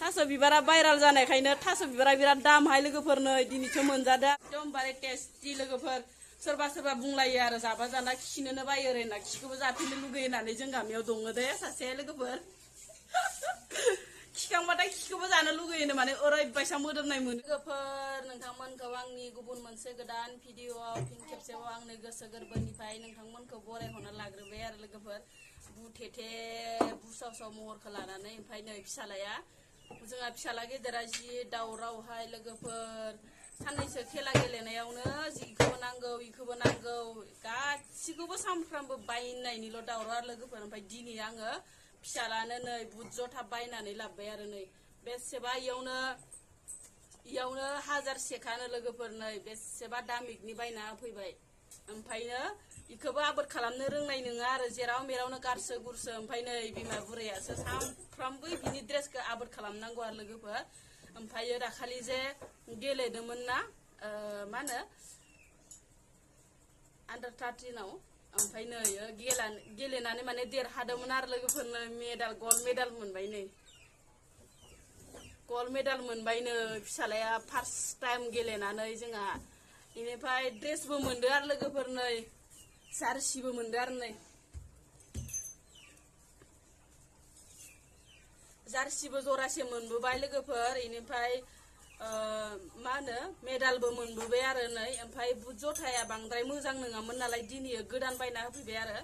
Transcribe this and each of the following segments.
थास' बिबारा भाइराल जानायखायनो थास' बिबारा बिराद दामहाय लोगोफोर नै दिनैसो मोनजादों एकदमबारे टेस्टि लोगोफोर सोरबा सोरबा बुंलायो आरो जाबा जाना खिनोनो बायो ओरैना खिखौबो जाफिननो लुगैयो होननानै जों गामियाव दङ दे सासे लोगोफोर खिखांबाथाय खिखौबो जानो लुगैयोनो माने ओरैबायसा मोदोमनाय मोनो लोगोफोर नोंथांमोनखौ आंनि गुबुन मोनसे गोदान भिडिअआव फिन खेबसेबाव आंनि गोसो गोरबोनिफ्राय नोंथांमोनखौ बरायहरना लाग्रोबाय आरो लोगोफोर बुथेथे बुसावसाव महरखौ लानानै ओमफ्राय नै फिसालाया जोंहा फिसाला गेदेरा जि दावरावहाय लोगोफोर साननैसो खेला गेलेनायावनो जिखौबो नांगौ गासिखौबो सानफ्रामबो बायनायनिल' दावराव लोगोफोर ओमफ्राय दिनै आङो फिसालानो नै बुट जथा बायनानै लाबोबाय आरो नै बेसेबा इयावनो हाजारसेखानो लोगोफोर नै बेसेबा दामिकनि बायना फैबाय ओमफ्रायनो इखौबो आबाद खालामनो रोंनाय नङा आरो जेराव मेरावनो गारसो गुरसो ओमफ्राय नै बिमा बुरैयासो सानफ्रामबो बिनि ड्रेसखौ आबाद खालामनांगौ आरो लोगोफोर ओमफ्रायो दाखालि जे गेलेदोंमोन ना मा होनो आन्डार 13आव ओमफ्राय नै गेलेनानै माने देरहादोंमोन आरो लोगोफोरनो मेडेल गल्ड मेडेल मोनबाय नै गल्ड मेडेल मोनबायनो फिसालाया फार्स्ट टाइम गेलेनानै जोंहा बेनिफ्राय ड्रेसबो मोनदों आरो लोगोफोर नै जार्सिबो मोनदों आरो नै जार्सिबो जरासे मोनबोबाय लोगोफोर बेनिफ्राय मा होनो मेडेलबो मोनबोबाय आरो नै ओमफ्राय बुट जथाया बांद्राय मोजां नङामोन नालाय दिनै गोदान बायना होफैबाय आरो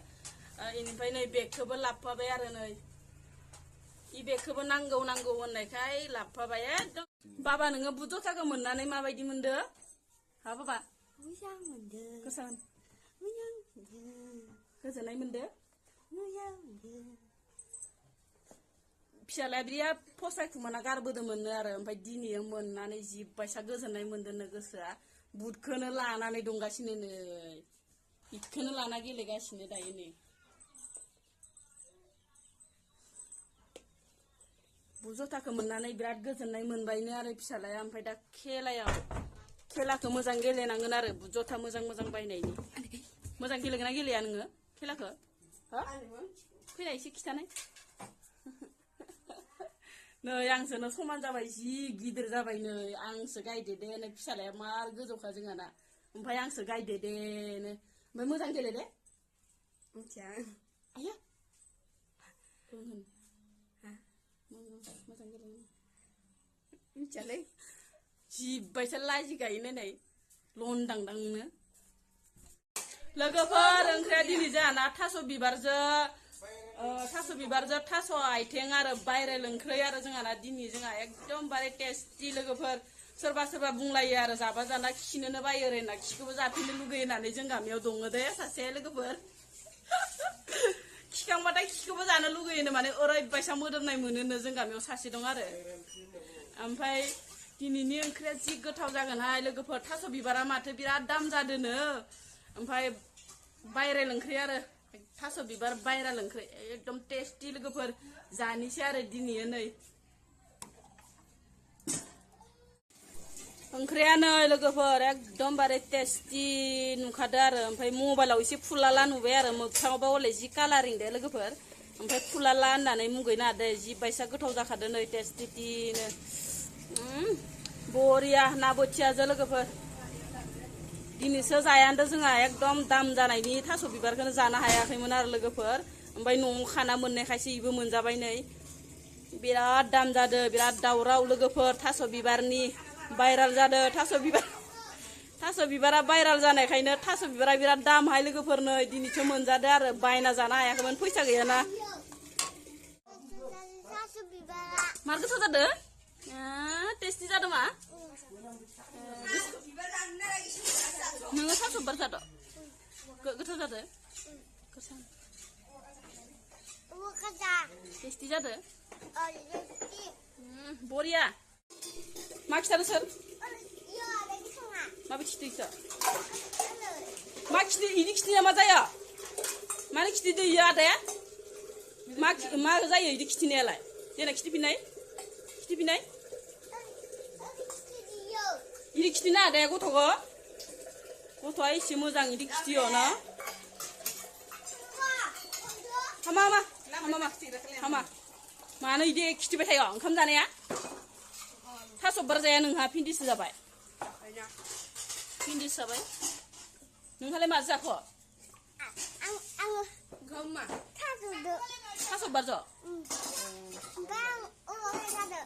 बेनिफ्राय नै बेगखौबो लाबोफाबाय आरो नै इ बेगखौबो नांगौ होननायखाय लाबोफाबाय एकदम बाबा नोङो बुट जथाखौ मोननानै माबायदि मोनदो हा बाबा मोजां मोनदों गोजोन मोजां मोनदों गोजोननाय मोनदो मोजां मोनदों फिसालाया बिराद फसायखुमाना गारबोदोंमोननो आरो ओमफ्राय दिनै मोननानै जिबायसा गोजोननाय मोनदोंनो गोसोआ बुटखौनो लानानै दंगासिनो नै इखौनो लाना गेलेगासिनो दायो नै बुट जथाखौ मोननानै बिराद गोजोननाय मोनबायनो आरो फिसालाया ओमफ्राय दा खेलाखौ मोजां गेलेनांगोन आरो बुट जथा मोजां बायनायनि मोजां गेलेगोना गेलेया नोङो खेलाखौ फैना एसे खिथानाय नै आंसोनो समान जाबाय जि गिदिर जाबाय नै आंसो गायदे दे नै फिसालाया मार गोजौखा जोंहाना ओमफ्राय आंसो गायदे दे ओमफ्राय मोजां गेले दे मिथिया आया मोजां गेले मिथियालै जिबायसा लाजिगायो नै लनदांदांनो लोगोफोर ओंख्रिया दिनै जोंहाना थास' बिबारजों थास' आइथें आरो भाइरेल ओंख्रि आरो जोंहाना दिनै जोंहा एकदमबारे टेस्टि लोगोफोर सोरबा बुंलायो आरो जाबा जाना खिनोनो बायो ओरैना खिखौबो जाफिननो लुगैयो होननानै जों गामियाव दङ दे सासे लोगोफोर खिखांबाथाय खिखौबो जानो लुगैयोनो माने ओरैबायसा मोदोमनाय मोनोनो जों गामियाव सासे दं आरो ओमफ्राय दिनैनि ओंख्रिया जि गोथाव जागोनहाय लोगोफोर थास' बिबारा माथो बिराद दाम जादोंनो ओमफ्राय भाइरेल ओंख्रि आरो थास' बिबार भाइरेल ओंख्रि एकदम टेस्टि लोगोफोर जानोसै आरो दिनै नै ओंख्रिया नै लोगोफोर एकदमबारे टेस्टि नुखादो आरो ओमफ्राय मबाइलाव एसे फुलाला नुबाय आरो मोगथाङावबा हले जि कालारिं दे लोगोफोर ओमफ्राय फुलाला होननानै मुगैना दे जि बायसा गोथाव जाखादो नै टेस्टिनो बरिया ना बोथियाजों लोगोफोर दिनैसो जायान्दो जोंहा एकदम दाम जानायनि थास' बिबारखौनो जानो हायाखैमोन आरो लोगोफोर ओमफ्राय न'आव खाना मोननायखायसो इबो मोनजाबाय नै बिराद दाम जादो बिराद दावराव लोगोफोर थास' बिबारनि भाइराल जादो थास' बिबारा भाइराल जानायखायनो थास' बिबारा बिराद दामहाय लोगोफोर नै दिनैसो मोनजादो आरो बायना जानो हायाखैमोन फैसा गैयाना मार गोथाव जादो टेस्टि जादो मा नोङो थास' बिबार जादो गोथाव जादो टेस्टि जादो बरिया मा खिथादो सोर माबे खिथो मा खिथो इदि खिथोया मा जाया मानो खिथो इयो आदाया मा जायो इदि खिथोनायालाय देना खिथिफिननाय इदि खिथिना आदाया गथ'आ एसे मोजां इदि खिथियो ना हामा मानो इदि खिथिबाय थायो ओंखाम जानाया थास' बिबार जाया नोंहा भिन्दिसो जाबाय Ayo. भिन्दिसो जाबाय नोंहालाय मा जाखो Goma. थास' बिबार जा Bang, umur saya ada.